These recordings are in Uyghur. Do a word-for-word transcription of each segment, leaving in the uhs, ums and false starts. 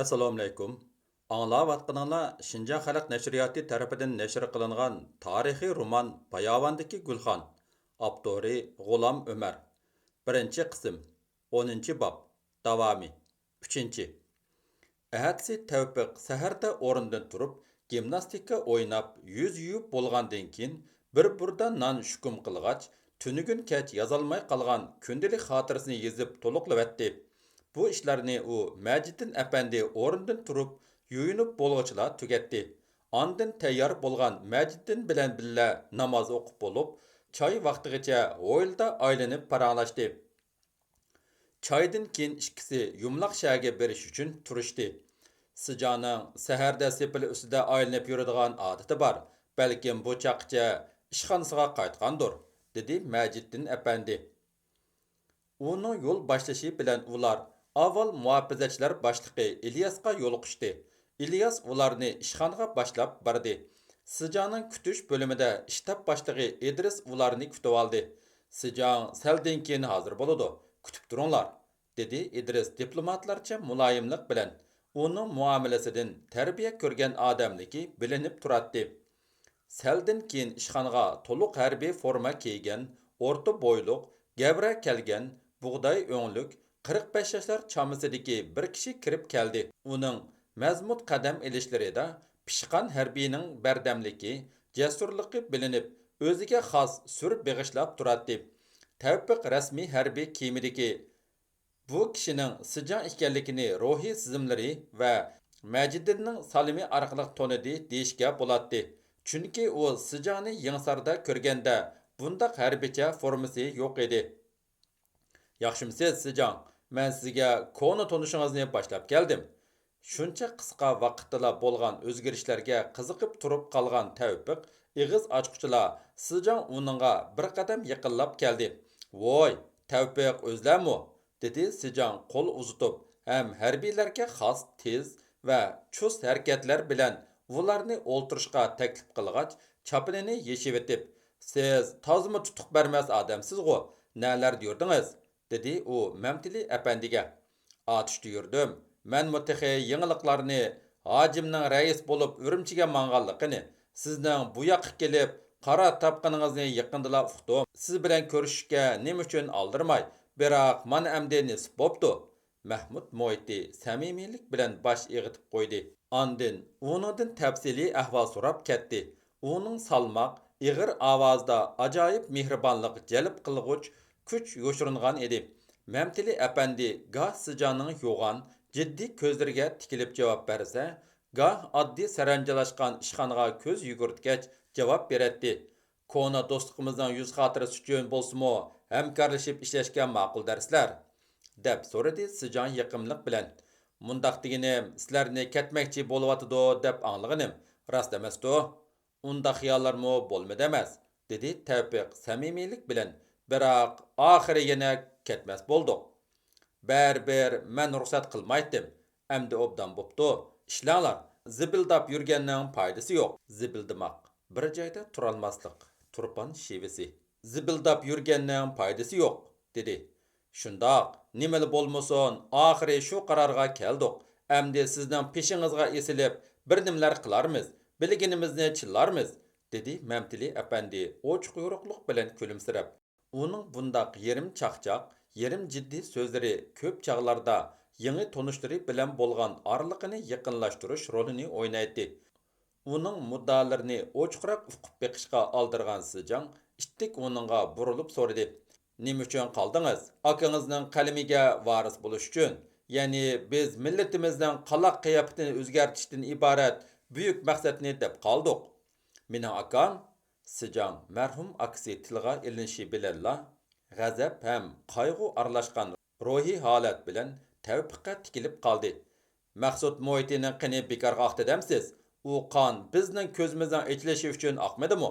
ئەسسالامۇئەلەيكۇم. ئاڭلاۋاتقىنىڭلار شىنجاڭ خەلق نەشرىياتى تەرىپىدىن نەشر قىلىنغان تارىخىي رومان باياۋاندىكى گۈلخان. ئاپتورى غۇلام ئۆمەر. بىرىنچى قىسىم. ئونىنچى باب. داۋامى. ئۈچىنچى. ئەتىسى تەۋپىق سەھەردە ئورنىدىن تۇرۇپ، گىمناستىكا ئويناپ، يۈز يۇيۇپ بولغاندىن كېيىن، بىر بۇردا نان شۇكۇم قىلغاچ، تۈنۈگۈن كەچ يازالماي قالغان كۈندىلىك خاتىرىسىنى يېزىپ تولۇقلىۋەتتى. بۇ ئىشلارنى ئۇ مەجىدىدىن ئەپەندى ئورنىدىن تۇرۇپ، يۇيۇنۇپ بولغۇچىلا تۈگەتتى. ئاندىن تەييار بولغان مەجىدىدىن بىلەن بىللە ناماز ئوقۇپ بولۇپ، چاي ۋاقتىغىچە ھويلىدا ئايلىنىپ پاراڭلاشتى. چايدىن كېيىن ئىككىسى يۇمىلاق شەھەرگە بېرىش ئۈچۈن تۇرۇشتى. سىجاڭنىڭ سەھەردە سېپىل ئۈستىدە ئايلىنىپ يۈرىدىغان ئادىتى بار، بەلكىم بۇ چاغقىچە ئىشخانىسىغا قايتقاندۇر، دېدى مەجىدىدىن ئەپەندى. ئۇنىڭ يول باشلىشى بىلەن ئۇلار ئاۋۋال مۇھاپىزەتچىلەر باشلىقى ئىلياسقا يولۇقۇشتى. ئىلياس ئۇلارنى ئىشخانىغا باشلاپ باردى. سىجاڭنىڭ كۈتۈش بۆلۈمىدە ئىشتاب باشلىقى ئىدرىس ئۇلارنى كۈتۈۋالدى. سىجاڭ سەلدىن كېيىن ھازىر بولىدۇ، كۈتۈپ تۇرۇڭلار، دېدى ئىدرىس دىپلوماتلارچە مۇلايىملىق بىلەن. ئۇنىڭ مۇئامىلىسىدىن تەربىيە كۆرگەن ئادەملىكى بىلىنىپ تۇراتتى. سەلدىن كېيىن ئىشخانىغا تولۇق ھەربىي فورما كىيگەن، ئورتا بويلۇق، گەۋرە كەلگەن، بۇغداي ئۆڭلۈك، قىرىق بەش ياشلار چامىسىدىكى بىر كىشى كىرىپ كەلدى. ئۇنىڭ مەزمۇت قەدەم ئېلىشلىرىدا پىشقان ھەربىينىڭ بەردەملىكى، جەسۇرلۇقى بىلىنىپ، ئۆزىگە خاس سۈر بېغىشلاپ تۇراتتى. تەۋپىق رەسمىي ھەربىي كىيىمىدىكى بۇ كىشىنىڭ سىجاڭ ئىكەنلىكىنى روھىي سېزىملىرى ۋە مەجىدىننىڭ سالىمى ئارقىلىق تونۇدى دېيىشكە بولاتتى، چۈنكى ئۇ سىجاڭنى يېڭىساردا كۆرگەندە بۇنداق ھەربىيچە فورمىسى يوق ئىدى. ياخشىمۇسىز، سىجاڭ؟ مەن سىزگە كونا تونۇشىڭىزنى باشلاپ كەلدىم. شۇنچە قىسقا ۋاقىتتىلا بولغان ئۆزگىرىشلەرگە قىزىقىپ تۇرۇپ قالغان تەۋپىق ئېغىز ئاچقۇچىلا سىجاڭ ئۇنىڭغا بىر قەدەم يېقىنلاپ كەلدى. ۋوي، تەۋپىق ئۆزلەرمۇ؟ دېدى سىجاڭ قول ئۇزىتىپ ھەم ھەربىيلەرگە خاس تېز ۋە چۇس ھەرىكەتلەر بىلەن ئۇلارنى ئولتۇرۇشقا تەكلىپ قىلغاچ، چاپىنىنى يېشىۋېتىپ، سىز تازىمۇ تۇتۇق بەرمەس ئادەمسىزغۇ، نەلەردە يۈردىڭىز؟ دېدى ئۇ مەمتىلى ئەپەندىگە. ئاتۇشتا يۈردۈم. مەنمۇ تېخى يېڭىلىقلارنى، ھاجىمنىڭ رەئىس بولۇپ ئۈرۈمچىگە ماڭغانلىقىنى، سىزنىڭ بۇ ياققا كېلىپ قارار تاپقىنىڭىزنى يېقىندىلا ئۇقتۇم. سىز بىلەن كۆرۈشۈشكە نېمە ئۈچۈن ئالدىرىماي؟ بىراق مانا ئەمدى نېسىپ بوپتۇ. مەھمۇد مۇھىتى سەمىمىيلىك بىلەن باش ئېغىتىپ قويدى. ئاندىن ئۇنىڭدىن تەپسىلىي ئەھۋال سوراپ كەتتى. ئۇنىڭ سالماق، ئېغىر ئاۋازىدا ئاجايىپ مېھرىبانلىق جەلپ قىلغۇچ كۈچ يوشۇرۇنغان ئىدى. مەمتىلى ئەپەندى گاھ سىجاڭنىڭ يوغان، جىددىي كۆزلىرىگە تىكىلىپ جاۋاب بەرسە، گاھ ئاددىي سەرەنجىلاشقان ئىشخانىغا كۆز يۈگۈرتكەچ جاۋاب بېرەتتى. كونا دوستلۇقىمىزنىڭ يۈز خاتىرىسى ئۈچۈن بولسىمۇ، ھەمكارلىشىپ ئىشلەشكە ماقۇل دەرسىلەر؟ دەپ سورىدى سىجاڭ يېقىملىق بىلەن. مۇنداق دېگىنىم، سىلەرنى كەتمەكچى بولۇۋاتىدۇ دەپ ئاڭلىغىنىم، راست ئەمەستۇ؟ ئۇنداق خىياللارمۇ بولمىدى ئەمەس، دېدى تەۋپىق سەمىمىيلىك بىلەن. بىراق، ئاخىرى يەنە كەتمەس بولدۇق. بەرىبىر مەن رۇخسەت قىلمايتتىم. ئەمدى ئوبدان بوپتۇ. ئىشلەڭلار. زىبىلداپ يۈرگەننىڭ پايدىسى يوق. زىبىلدىماق، بىر جايدا تۇرالماسلىق، تۇرپان شېۋىسى. زىبىلداپ يۈرگەننىڭ پايدىسى يوق، دېدى. شۇنداق، نېمىلا بولمىسۇن، ئاخىرى شۇ قارارغا كەلدۇق. ئەمدى سىزنىڭ پېشىڭىزغا ئېسىلىپ، بىر نېمىلەر قىلارمىز، بىلگىنىمىزنى چىللارمىز، دېدى مەمتىلى ئەپەندى ئوچۇق يورۇقلۇق بىلەن كۈلۈمسىرەپ. ئۇنىڭ بۇنداق يېرىم چاقچاق، يېرىم جىددىي سۆزلىرى كۆپ چاغلاردا يېڭى تونۇشلىرى بىلەن بولغان ئارىلىقىنى يېقىنلاشتۇرۇش رولىنى ئوينايتتى. ئۇنىڭ مۇددىئالىرىنى ئوچۇقراق ئۇقۇپ بېقىشقا ئالدىرىغان سىجاڭ ئىتتىك ئۇنىڭغا بۇرۇلۇپ سورىدى: نېمە ئۈچۈن قالدىڭىز؟ ئاكىڭىزنىڭ قەلىمىگە ۋارىس بولۇش ئۈچۈن. يەنى بىز مىللىتىمىزنىڭ قالاق قىياپىتىنى ئۆزگەرتىشتىن ئىبارەت بۈيۈك مەقسەتنى دەپ قالدۇق. مېنىڭ ئاكام؟ سىجاڭ مەرھۇم ئاكىسى تىلغا ئېلىنىشى بىلەنلا غەزەپ ھەم قايغۇ ئارىلاشقان روھىي ھالەت بىلەن تەۋپىققە تىكىلىپ قالدى. مەخسۇت مۇھىتىنىڭ قېنى بىكارغا ئاقتى دەمسىز؟ ئۇ قان بىزنىڭ كۆزىمىزنىڭ ئېچىلىشى ئۈچۈن ئاقمىدىمۇ؟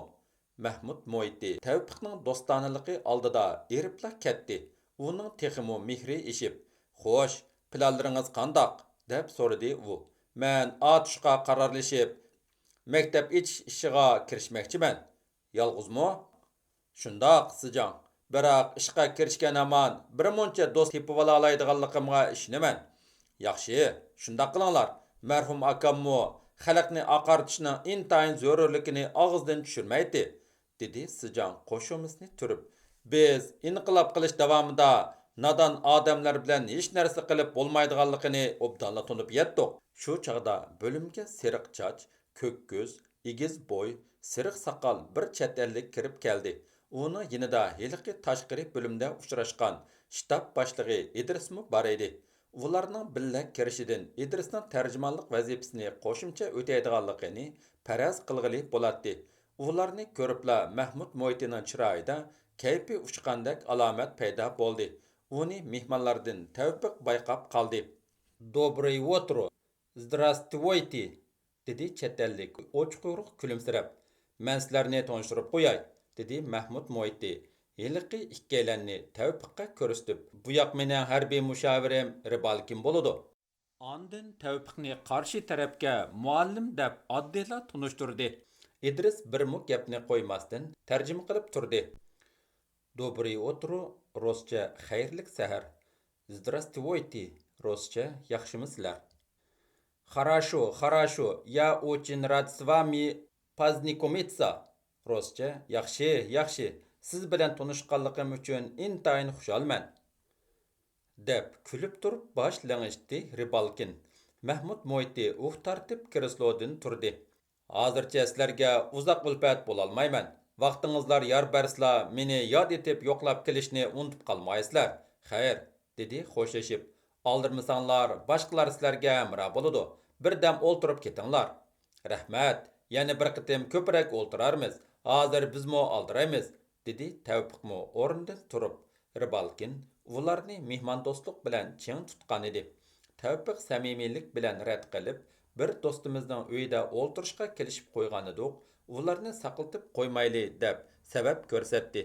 مەھمۇت مۇھىتى تەۋپىقنىڭ دوستانىلىقى ئالدىدا ئېرىپلا كەتتى. ئۇنىڭ تېخىمۇ مېھرى ئېشىپ، خوش، پىلانلىرىڭىز قانداق؟ دەپ سورىدى ئۇ. مەن ئاتۇشقا قارارلىشىپ، مەكتەپ ئېچىش ئىشىغا كىرىشمەكچىمەن. يالغۇزمۇ؟ شۇنداق، سىجاڭ. بىراق ئىشقا كىرىشكەن ھامان بىر مۇنچە دوست تېپىۋالالايدىغانلىقىمغا ئىشىنىمەن. ياخشى، شۇنداق قىلىڭلار. مەرھۇم ئاكاممۇ خەلقنى ئاقارتىشنىڭ ئىنتايىن زۆرۈرلۈكىنى ئاغزىدىن چۈشۈرمەيتتى، دېدى سىجاڭ قوشۇمىسىنى تۈرۈپ. بىز ئىنقىلاب قىلىش داۋامىدا نادان ئادەملەر بىلەن ھېچ نەرسە قىلىپ بولمايدىغانلىقىنى ئوبدانلا تونۇپ يەتتۇق. شۇ چاغدا بۆلۈمگە سېرىق چاچ، كۆك كۆز، ئېگىز بوي، سېرىق ساقال بىر چەت ئەللىك كىرىپ كەلدى. ئۇنىڭ يېنىدا ھېلىقى تاشقىرى بۆلۈمدە ئۇچراشقان شتاب باشلىقى ئىدرىسمۇ بار ئىدى. ئۇلارنىڭ بىللە كىرىشىدىن ئىدرىسنىڭ تەرجىمانلىق ۋەزىپىسىنى قوشۇمچە ئۆتەيدىغانلىقىنى پەرەز قىلغىلى بولاتتى. ئۇلارنى كۆرۈپلا مەھمۇت مۇھىتىنىڭ چىرايىدا كەيپى ئۇچقاندەك ئالامەت پەيدا بولدى. ئۇنى مېھمانلاردىن تەۋپىق بايقاپ قالدى. «Доброе утро! Здравствуйте!» دېدى چەت ئەللىك ئوچۇق-يورۇق كۈلۈمسىرەپ. «مەن سىلەرنى تونۇشتۇرۇپ قوياي»، دېدى مەھمۇت مۇھىتى ھېلىقى ئىككىيلەننى تەۋپىققە كۆرسىتىپ. «بۇ ياق مېنىڭ ھەربىي مۇشاۋىرىم رىبالكىن بولىدۇ.» ئاندىن تەۋپىقنى قارشى تەرەپكە مۇئەللىم دەپ ئاددىيلا تونۇشتۇردى. ئىدرىس بىرمۇ گەپنى قويماستىن تەرجىمە قىلىپ تۇردى. «Доброе утро» رۇسچە «خەيرلىك سەھەر»، «Здравствуйте» رۇسچە «ياخشىمۇ سىلەر»، «Хорошо, хорошо, я очень рад с вами познакомиться» رۇسچە «ياخشى، ياخشى، سىز بىلەن تونۇشقانلىقىم ئۈچۈن ئىنتايىن خۇشالمەن» دەپ كۈلۈپ تۇرۇپ باش لىڭشىتتى رىبالكىن. مەھمۇت مۇھىتى ئۇھ تارتىپ كرېسلودىن تۇردى. «ھازىرچە سىلەرگە ئۇزاق ئۈلپەت بولالمايمەن. ۋاقتىڭىزلار يار بەرسىلا، مېنى ياد ئېتىپ يوقلاپ كېلىشنى ئۇنتۇپ قالمايسىلەر. خەير»، دېدى خوشلىشىپ. «ئالدىرىمىساڭلار، باشقىلار سىلەرگە ھەمراھ بولىدۇ. بىردەم ئولتۇرۇپ كېتىڭلار.» «رەھمەت، يەنە بىر قېتىم كۆپرەك ئولتۇرارمىز. ھازىر بىزمۇ ئالدىرايمىز.» دېدى تەۋپىقمۇ ئورنىدىن تۇرۇپ. رىبالكىن ئۇلارنى مېھماندوستلۇق بىلەن چىڭ تۇتقانىدى. تەۋپىق سەمىمىيلىك بىلەن رەت قىلىپ، «بىر دوستىمىزنىڭ ئۆيىدە ئولتۇرۇشقا كېلىشىپ قويغانىدۇق، ئۇلارنى ساقلىتىپ قويمايلى» دەپ سەۋەب كۆرسەتتى.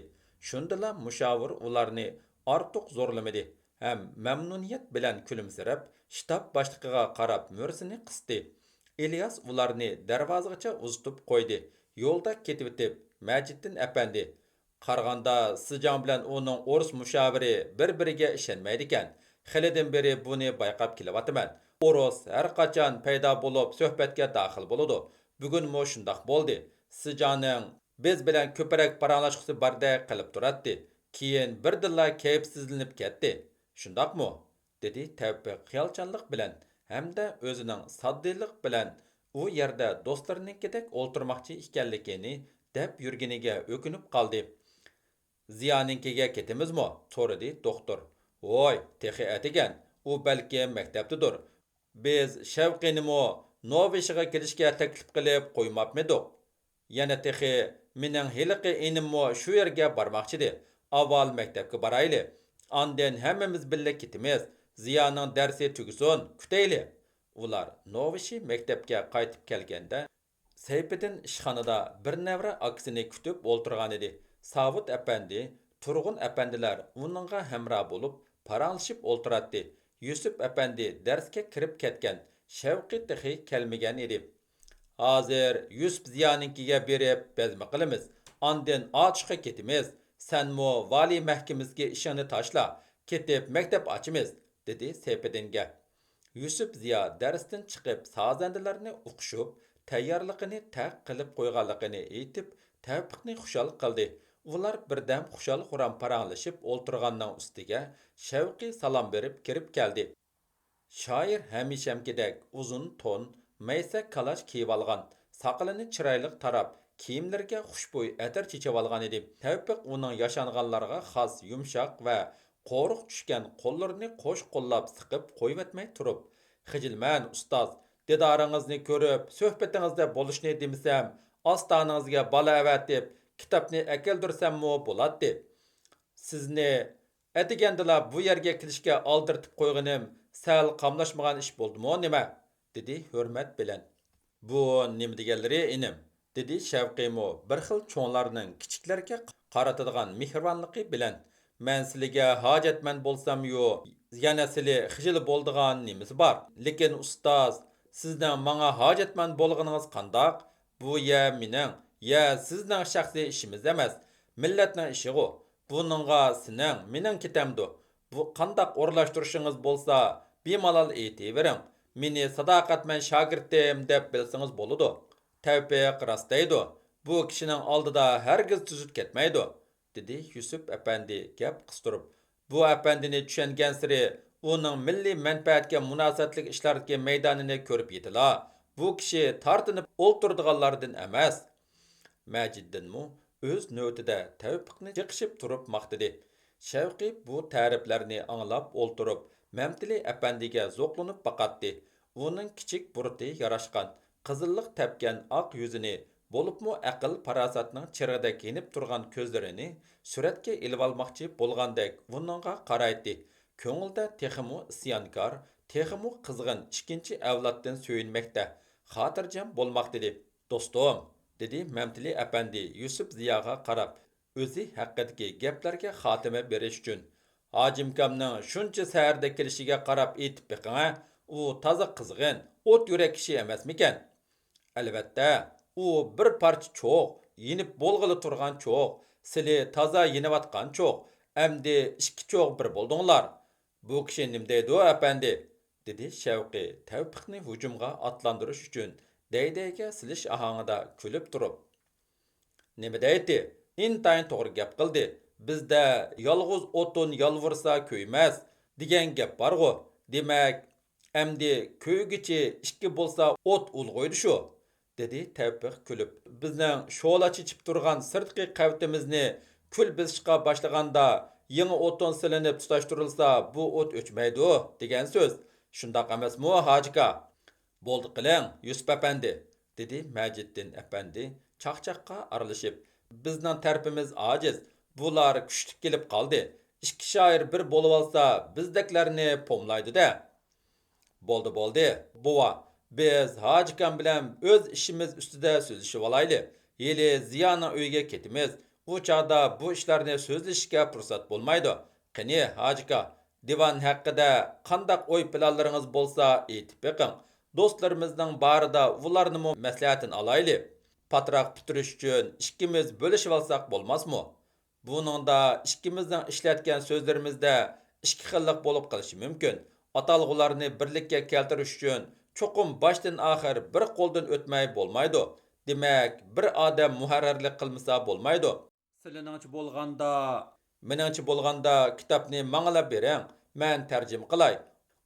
شۇندىلا مۇشاۋىر ئۇلارنى ئارتۇق زورلىمىدى ھەم مەمنۇنىيەت بىلەن كۈلۈمسىرەپ، شتاب باشلىقىغا قاراپ مۈرىسىنى قىستى. ئىلياس ئۇلارنى دەرۋازىغىچە ئۇزىتىپ قويدى. يولدا كېتىۋېتىپ، مەجىتتىن ئەپەندى: «قارىغاندا، سىجاڭ بىلەن ئۇنىڭ ئورۇس مۇشاۋىرى بىر-بىرىگە ئىشەنمەيدىكەن. خېلىدىن بېرى بۇنى بايقاپ كېلىۋاتىمەن. ئورۇس ھەر قاچان پەيدا بولۇپ، سۆھبەتكە داخىل بولىدۇ. بۈگۈنمۇ شۇنداق بولدى. سىجاڭنىڭ بىز بىلەن كۆپرەك پاراڭلاشقۇسى باردەك قىلىپ تۇراتتى. كېيىن بىردىنلا كەيپسىزلىنىپ كەتتى. شۇنداقمۇ؟» دېدى تەۋپىق خىيالچانلىق بىلەن ھەمدە ئۆزىنىڭ ساددىيلىق بىلەن ئۇ يەردە دوستلىرىنىڭكىدەك ئولتۇرماقچى ئىكەنلىكىنى دەپ يۈرگىنىگە ئۆكۈنۈپ قالدى. «زىيانىڭكىگە كېتىمىزمۇ؟» سورىدى دوختۇر. «ۋوي، تېخى ئەتىگەن. ئۇ بەلكىم مەكتەپتىدۇر. بىز شەۋقىنىمۇ نوۋىشىغا كېلىشكە تەكلىپ قىلىپ قويماپمىدۇق؟ يەنە تېخى مېنىڭ ھېلىقى ئىنىممۇ شۇ يەرگە بارماقچىدى. ئاۋۋال مەكتەپكە بارايلى. ئاندىن ھەممىمىز بىللە كېتىمىز. زىيانىڭ دەرسى تۈگىسۇن، كۈتەيلى.» ئۇلار نوۋىشى مەكتەپكە قايتىپ كەلگەندە، سەيپىدىن ئىشخانىدا بىر نەۋرە ئاكىسىنى كۈتۈپ ئولتۇرغانىدى. ساۋۇت ئەپەندى، تۇرغۇن ئەپەندىلەر ئۇنىڭغا ھەمراھ بولۇپ پاراڭلىشىپ ئولتۇراتتى. يۈسۈپ ئەپەندى دەرسكە كىرىپ كەتكەن، شەۋقى تېخى كەلمىگەن ئىدى. «ھازىر يۈسۈپ زىيانىڭكىگە بېرىپ بەزمە قىلىمىز، ئاندىن ئاتۇشقا كېتىمىز. سەنمۇ ۋالىي مەھكىمىسىگە ئىشىڭنى تاشلا، كېتىپ مەكتەپ ئاچىمىز.» دېدى سەيپىدىنگە. يۈسۈپ زىيا دەرستىن چىقىپ، سازەندىلەرنى ئوقۇشۇپ، تەييارلىقىنى تەق قىلىپ قويغانلىقىنى ئېيتىپ، تەۋپىقنى خۇشال قىلدى. ئۇلار بىردەم خۇشال-خۇرام پاراڭلىشىپ ئولتۇرغاننىڭ ئۈستىگە شەۋقى سالام بېرىپ كىرىپ كەلدى. شائىر ھەمىشەمكىدەك ئۇزۇن تون، مەيسە كالاچ كىيىۋالغان، ساقىلىنى چىرايلىق تاراپ، كىيىملىرىگە خۇشبۇي ئەتىر چېچىۋالغانىدى. تەۋپىق ئۇنىڭ ياشانغانلارغا خاس يۇمشاق ۋە قورۇق چۈشكەن قوللىرىنى قوش قوللاپ سىقىپ قويۇۋەتمەي تۇرۇپ، «خىجىلمەن ئۇستاز، دىدارىڭىزنى كۆرۈپ، سۆھبىتىڭىزدە بولۇشنى دېمىسەم، ئاستانىڭىزگە بالا ئەۋەتىپ، كىتابنى ئەكەلدۈرسەممۇ بولاتتى. سىزنى ئەتىگەندىلا بۇ يەرگە كېلىشكە ئالدىرىتىپ قويغىنىم سەل قاملاشمىغان ئىش بولدىمۇ نېمە؟» دېدى ھۆرمەت بىلەن. «بۇ نېمە دېگەنلىرى، ئىنىم؟» دېدى شەۋقىمۇ بىر خىل چوڭلارنىڭ كىچىكلەرگە قارىتىدىغان مېھرىبانلىقى بىلەن. «مەن سىلىگە ھاجەتمەن بولساميۇ، يەنە سىلى خىجىل بولىدىغان نېمىسى بار؟ لېكىن ئۇستاز، سىزنىڭ ماڭا ھاجەتمەن بولغىنىڭىز قانداق؟ بۇ يە مېنىڭ، يە سىزنىڭ شەخسىي ئىشىمىز ئەمەس، مىللەتنىڭ ئىشىغۇ. بۇنىڭغا سېنىڭ، مېنىڭ كېتەمدۇ؟ بۇ قانداق ئورۇنلاشتۇرۇشىڭىز بولسا، بىمالال ئېيتىۋېرىڭ، مېنى ساداقەتمەن شاگىرتىم دەپ بىلسىڭىز بولىدۇ. تەۋپىق راست دەيدۇ، بۇ كىشىنىڭ ئالدىدا ھەرگىز تۈزۈت كەتمەيدۇ، دېدى يۈسۈپ ئەپەندى گەپ قىستۇرۇپ. بۇ ئەپەندىنى چۈشەنگەنسېرى ئۇنىڭ مىللىي مەنپەئەتكە مۇناسىۋەتلىك ئىشلاردىكى مەيدانىنى كۆرۈپ يېتىلا، بۇ كىشى تارتىنىپ ئولتۇرىدىغانلاردىن ئەمەس. مەجىددىنمۇ ئۆز نۆۋىتىدە تەۋپىقنى چېقىشىپ تۇرۇپ ماختىدى. شەۋقى بۇ تەرىپلەرنى ئاڭلاپ ئولتۇرۇپ، مەمتىلى ئەپەندىگە زوقلىنىپ باقاتتى. ئۇنىڭ كىچىك بۇرۇتى ياراشقان، قىزىللىق تەپكەن ئاق يۈزىنى، بولۇپمۇ ئەقىل-پاراسەتنىڭ چىرىغىدەك يېنىپ تۇرغان كۆزلىرىنى سۈرەتكە ئېلىۋالماقچى بولغاندەك ئۇنىڭغا قارايتتى. كۆڭلىدە تېخىمۇ ئىسيانكار، تېخىمۇ قىزغىن ئىككىنچى ئەۋلادتىن سۆيۈنمەكتە، خاتىرجەم بولماقتىدى. دوستۇم، دېدى مەمتىلى ئەپەندى يۈسۈپ زىياغا قاراپ، ئۆزى ھەققىدىكى گەپلەرگە خاتىمە بېرىش ئۈچۈن. ھاجىمكامنىڭ شۇنچە سەھەردە كېلىشىگە قاراپ ئېيتىپ بېقىڭە، ئۇ تازا قىزغىن، ئوت يۈرەك كىشى ئەمەسمىكەن؟ ئەلۋەتتە، ئۇ بىر پارچە چوغ، يېنىپ بولغىلى تۇرغان چوغ، سىلى تازا يېنىۋاتقان چوغ، ئەمدى ئىككى چوغ بىر بولدۇڭلار. بۇ كىشى نېمە دەيدۇ، ئەپەندى؟ دېدى شەۋقى تەۋپىقنى ھۇجۇمغا ئاتلاندۇرۇش ئۈچۈن دەيدەيگە سېلىش ئاھاڭىدا كۈلۈپ تۇرۇپ. نېمە دەيتتى؟ ئىنتايىن توغرا گەپ قىلدى. بىزدە «يالغۇز ئوتۇن يالۋۇرسا كۆيمەس» دېگەن گەپ بارغۇ. دېمەك، ئەمدى كۆيگۈچى ئىككى بولسا ئوت ئۇلغۇيدۇ شۇ، دېدى تەۋپىق كۈلۈپ. بىزنىڭ شولا چېچىپ تۇرغان سىرتقى قەۋىتىمىزنى كۈل بېسىشقا باشلىغاندا، يېڭى ئوتۇن سېلىنىپ تۇتاشتۇرۇلسا، بۇ ئوت ئۆچمەيدۇ دېگەن سۆز. شۇنداق ئەمەسمۇ، ھاجىكا؟ بولدى قىلىڭ، يۈسۈپ ئەپەندى، دېدى مەجىددىن ئەپەندى چاقچاققا ئارىلىشىپ. بىزنىڭ تەرىپىمىز ئاجىز، بۇلار كۈچلۈك كېلىپ قالدى. ئىككى شائىر بىر بولۇۋالسا، بىزدەكلەرنى پوملايدۇ-دە. بولدى، بولدى، بوۋا، بىز ھاجىكام بىلەن ئۆز ئىشىمىز ئۈستىدە سۆزلىشىۋالايلى. ھېلى زىيانىڭ ئۆيىگە كېتىمىز. ئۇ چاغدا بۇ ئىشلارنى سۆزلىشىشكە پۇرسەت بولمايدۇ. قېنى، ھاجىكا، دىۋان ھەققىدە قانداق ئوي-پىلانلىرىڭىز بولسا ئېيتىپ بېقىڭ. دوستلىرىمىزنىڭ بارىدا ئۇلارنىمۇ مەسلىھەتىنى ئالايلى. پاتراق پۈتتۈرۈش ئۈچۈن ئىككىمىز بۆلۈشۈۋالساق بولماسمۇ؟ بۇنىڭدا ئىككىمىزنىڭ ئىشلەتكەن سۆزلىرىمىزدە ئىككى خىللىق بولۇپ قېلىشى مۇمكىن. ئاتالغۇلارنى بىرلىككە كەلتۈرۈش ئۈچۈن چوقۇم باشتىن ئاخىر بىر قولدىن ئۆتمەي بولمايدۇ. دېمەك، بىر ئادەم مۇھەررىرلىك قىلمىسا بولمايدۇ. سىلىنىڭچە بولغاندا، مېنىڭچە بولغاندا، كىتابنى ماڭىلا بېرىڭ، مەن تەرجىمە قىلاي.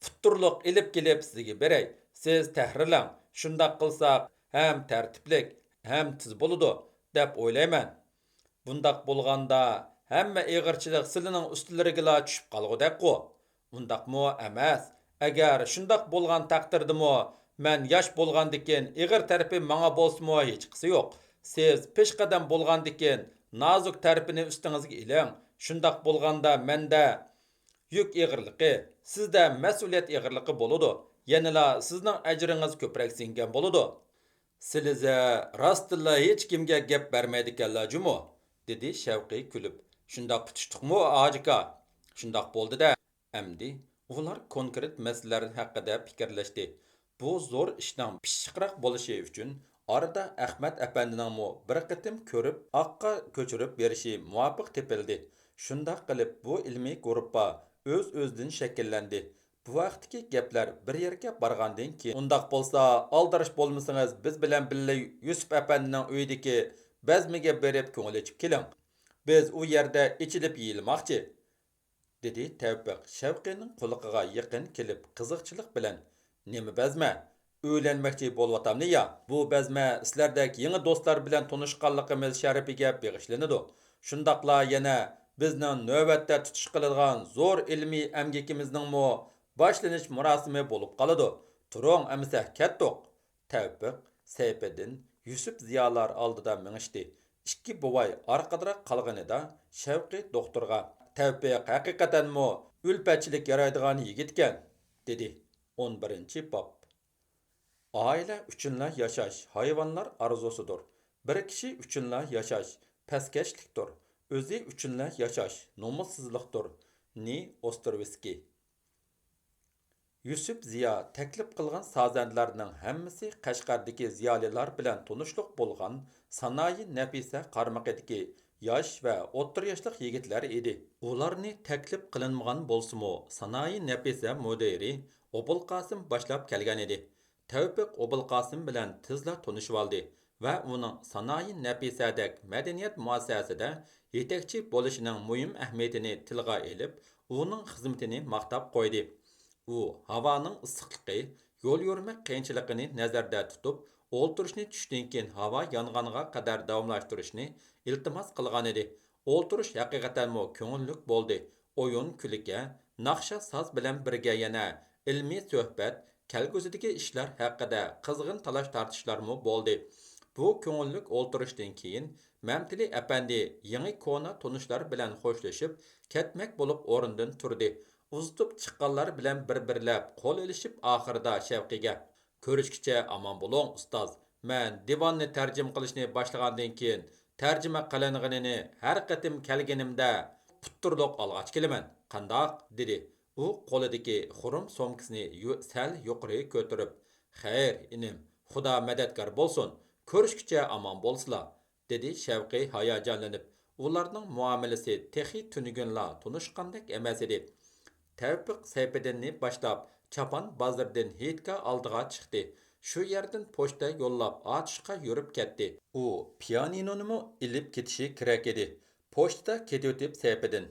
پۇتتۇرلۇق ئېلىپ كېلىپ سىزگە بېرەي. سىز تەھرىرلەڭ. شۇنداق قىلساق ھەم تەرتىپلىك، ھەم تېز بولىدۇ، دەپ ئويلايمەن. بۇنداق بولغاندا، ھەممە ئېغىرچىلىق سىلىنىڭ ئۈستىلىرىگىلا چۈشۈپ قالغۇدەكقۇ؟ ئۇنداقمۇ ئەمەس. ئەگەر شۇنداق بولغان تەقدىردىمۇ، مەن ياش بولغاندىكىن ئېغىر تەرىپى ماڭا بولسىمۇ ھېچقىسى يوق. سىز پېشقەدەم بولغاندىكىن نازۇك تەرىپىنى ئۈستىڭىزگە ئېلىڭ. شۇنداق بولغاندا مەندە يۈك ئېغىرلىقى، سىزدە مەسئۇلىيەت ئېغىرلىقى بولىدۇ. يەنىلا سىزنىڭ ئەجرىڭىز كۆپرەك سىڭگەن بولىدۇ. سىلىزە راستتىنلا ھېچكىمگە گەپ بەرمەيدىكەنلا جۇمۇ، دېدى شەۋقى كۈلۈپ. شۇنداق پۈتۈشتۇقمۇ، ھاجىكا؟ شۇنداق بولدى-دە. ئەمدى ئۇلار كونكرېت مەسىلىلەر ھەققىدە پىكىرلەشتى. بۇ زور ئىشنىڭ پىششىقراق بولۇشى ئۈچۈن ئارىدا ئەخمەت ئەپەندىنىڭمۇ بىر قېتىم كۆرۈپ، ئاققا كۆچۈرۈپ بېرىشى مۇۋاپىق تېپىلدى. شۇنداق قىلىپ، بۇ ئىلمىي گۇرۇپپا ئۆز-ئۆزىدىن شەكىللەندى. بۇ ھەقتىكى گەپلەر بىر يەرگە بارغاندىن كېيىن، ئۇنداق بولسا، ئالدىراش بولمىسىڭىز، بىز بىلەن بىللە يۈسۈپ ئەپەندىنىڭ ئۆيىدىكى بەزمىگە بېرىپ كۆڭۈل ئېچىپ كېلىڭ. بىز ئۇ يەردە ئېچىلىپ يېيىلماقچى، دېدى تەۋپىق شەۋقىنىڭ قۇلىقىغا يېقىن كېلىپ قىزىقچىلىق بىلەن. نېمە بەزمە؟ ئۆيلەنمەكچى بولۇۋاتامدۇ يا؟ بۇ بەزمە سىلەردەك يېڭى دوستلار بىلەن تونۇشقانلىقىمىز شەرىپىگە بېغىشلىنىدۇ. شۇنداقلا يەنە بىزنىڭ نۆۋەتتە تۇتۇش قىلىدىغان زور ئىلمىي ئەمگىكىمىزنىڭمۇ باشلىنىش مۇراسىمى بولۇپ قالىدۇ. تۇرۇڭ ئەمىسە، كەتتۇق. تەۋپىق، سەيپىدىن، يۈسۈپ زىيالار ئالدىدا مېڭىشتى. ئىككى بوۋاي ئارقىدىراق قالغىنىدا، شەۋقى دوختۇرغا، «تەۋپىق ھەقىقەتەنمۇ ئۈلپەتچىلىك يارايدىغان يىگىتكەن» دېدى. ئون بىرىنچى باب. ئائىلە ئۈچۈنلا ياشاش ھايۋانلار ئارزۇسىدۇر. بىر كىشى ئۈچۈنلا ياشاش پەسكەشلىكتۇر. ئۆزى ئۈچۈنلا ياشاش نومۇسسىزلىقتۇر. نى ئوستروۋسكىي. يۈسۈپ زىيا تەكلىپ قىلغان سازەندىلەرنىڭ ھەممىسى قەشقەردىكى زىيالىيلار بىلەن تونۇشلۇق بولغان سانائى نەپىسە قارمىقىدىكى ياش ۋە ئوتتۇرا ياشلىق يىگىتلەر ئىدى. ئۇلارنى تەكلىپ قىلىنمىغان بولسىمۇ، سانائى نەپىسە مۇدىرى ئوبۇلقاسىم باشلاپ كەلگەنىدى. تەۋپىق ئوبۇلقاسىم بىلەن تېزلا تونۇشۇۋالدى ۋە ئۇنىڭ سانائى نەپىسەدەك مەدەنىيەت مۇئەسسەسىدە يېتەكچى بولۇشىنىڭ مۇھىم ئەھمىيىتىنى تىلغا ئېلىپ، ئۇنىڭ خىزمىتىنى ماختاپ قويدى. ئۇ ھاۋانىڭ ئىسسىقلىقى، يول يۈرمەك قىيىنچىلىقىنى نەزەردە تۇتۇپ، ئولتۇرۇشنى چۈشتىن كېيىن ھاۋا يانغانغا قەدەر داۋاملاشتۇرۇشنى ئىلتىماس قىلغانىدى. ئولتۇرۇش ھەقىقەتەنمۇ كۆڭۈللۈك بولدى. ئويۇن-كۈلكە، ناخشا-ساز بىلەن بىرگە يەنە ئىلمىي سۆھبەت، كەلگۈسىدىكى ئىشلار ھەققىدە قىزغىن تالاش-تارتىشلارمۇ بولدى. بۇ كۆڭۈللۈك ئولتۇرۇشتىن كېيىن مەمتىلى ئەپەندى يېڭى-كونا تونۇشلار بىلەن خوشلىشىپ، كەتمەك بولۇپ ئورنىدىن تۇردى. ئۇزىتىپ چىققانلار بىلەن بىر-بىرلەپ قول ئېلىشىپ، ئاخىرىدا شەۋقىيگە، «كۆرۈشكىچە ئامان بولۇڭ، ئۇستاز. مەن دىۋاننى تەرجىمە قىلىشنى باشلىغاندىن كېيىن، تەرجىمە قىلىنغىنىنى ھەر قېتىم كەلگىنىمدە پۇتتۇرلۇق ئالغاچ كېلىمەن، قانداق؟» دېدى. ئۇ قولىدىكى خۇرۇم سومكىسىنى يۇ-، سەل يۇقىرى كۆتۈرۈپ، «خەير، ئىنىم، خۇدا مەدەتكار بولسۇن، كۆرۈشكىچە ئامان بولسىلا» دېدى شەۋقىي ھاياجانلىنىپ. ئۇلارنىڭ مۇئامىلىسى تېخى تۈنۈگۈنلا تونۇشقاندەك ئەمەس ئىدى. تەۋپىق سەيپىدىننى باشلاپ، چاپان بازىرىدىن ھېيتگاھ ئالدىغا چىقتى. شۇ يەردىن پوچتا يوللاپ، ئاتۇشقا يۈرۈپ كەتتى. ئۇ پىيانىنونىمۇ ئېلىپ كېتىشى كېرەك ئىدى. پوچتىدا كېتىۋېتىپ سەيپىدىن،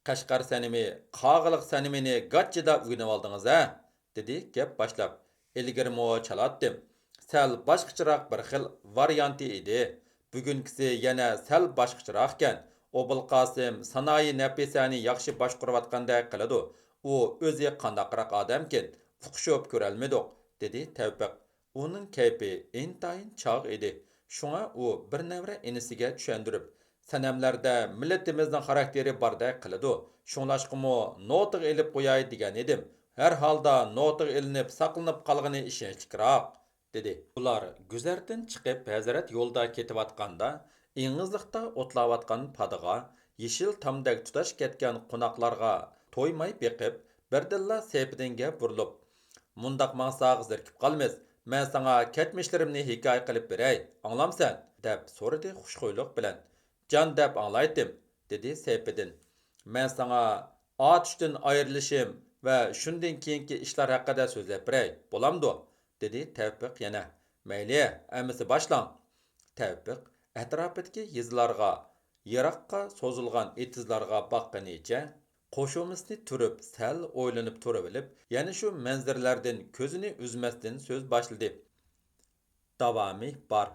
«قەشقەر سەنىمى، قاغىلىق سەنىمىنى گاچچىدا ئۆگىنىۋالدىڭىز ھە؟» دېدى گەپ باشلاپ. «ئىلگىرىمۇ چالاتتىم. سەل باشقىچىراق بىر خىل ۋارىيانتى ئىدى. بۈگۈنكىسى يەنە سەل باشقىچىراقكەن. ئوبۇلقاسىم سانائى نەپىسەنى ياخشى باشقۇرۇۋاتقاندەك قىلىدۇ. ئۇ ئۆزى قانداقراق ئادەمكىن، ئۇقۇشۇپ كۆرەلمىدۇق»، دېدى تەۋپىق. ئۇنىڭ كەيپى ئىنتايىن چاغ ئىدى. شۇڭا ئۇ بىر نەۋرە ئىنىسىگە چۈشەندۈرۈپ، «سەنەملەردە مىللىتىمىزنىڭ خاراكتېرى باردەك قىلىدۇ. شۇڭلاشقىمۇ نوتىغا ئېلىپ قوياي دېگەن ئىدىم. ھەر ھالدا نوتىغا ئېلىنىپ ساقلىنىپ قالغىنى ئىشەنچلىكراق» دېدى. ئۇلار گۈزەردىن چىقىپ، ھەزرەت يولدا كېتىۋاتقاندا، ئېڭىزلىقتا ئوتلاۋاتقان پادىغا يېشىل تامدەك تۇتاش كەتكەن قوناقلارغا تويماي بېقىپ، بىردىنلا سەيپىدىنگە بۇرۇلۇپ، «مۇنداق ماڭساق زېرىكىپ قالىمىز. مەن ساڭا كەچمىشلىرىمنى ھېكايە قىلىپ بېرەي، ئاڭلامسەن؟» دەپ سورىدى خۇشخۇيلۇق بىلەن. «جان دەپ ئاڭلايتتىم»، دېدى سەيپىدىن. «مەن ساڭا ئاتۇشتىن ئايرىلىشىم ۋە شۇندىن كېيىنكى ئىشلار ھەققىدە سۆزلەپ بېرەي، بولامدۇ؟» دېدى تەۋپىق يەنە. «مەيلى، ئەمىسە باشلاڭ.» تەۋپىق ئەتراپىدىكى يېزىلارغا، يىراققا سوزۇلغان ئېتىزلارغا باققىنىچە، قوشۇمىسىنى تۈرۈپ، سەل ئويلىنىپ تۇرۇۋېلىپ، يەنە شۇ مەنزىرىلەردىن كۆزىنى ئۈزمەستىن سۆز باشلىدى. داۋامى بار.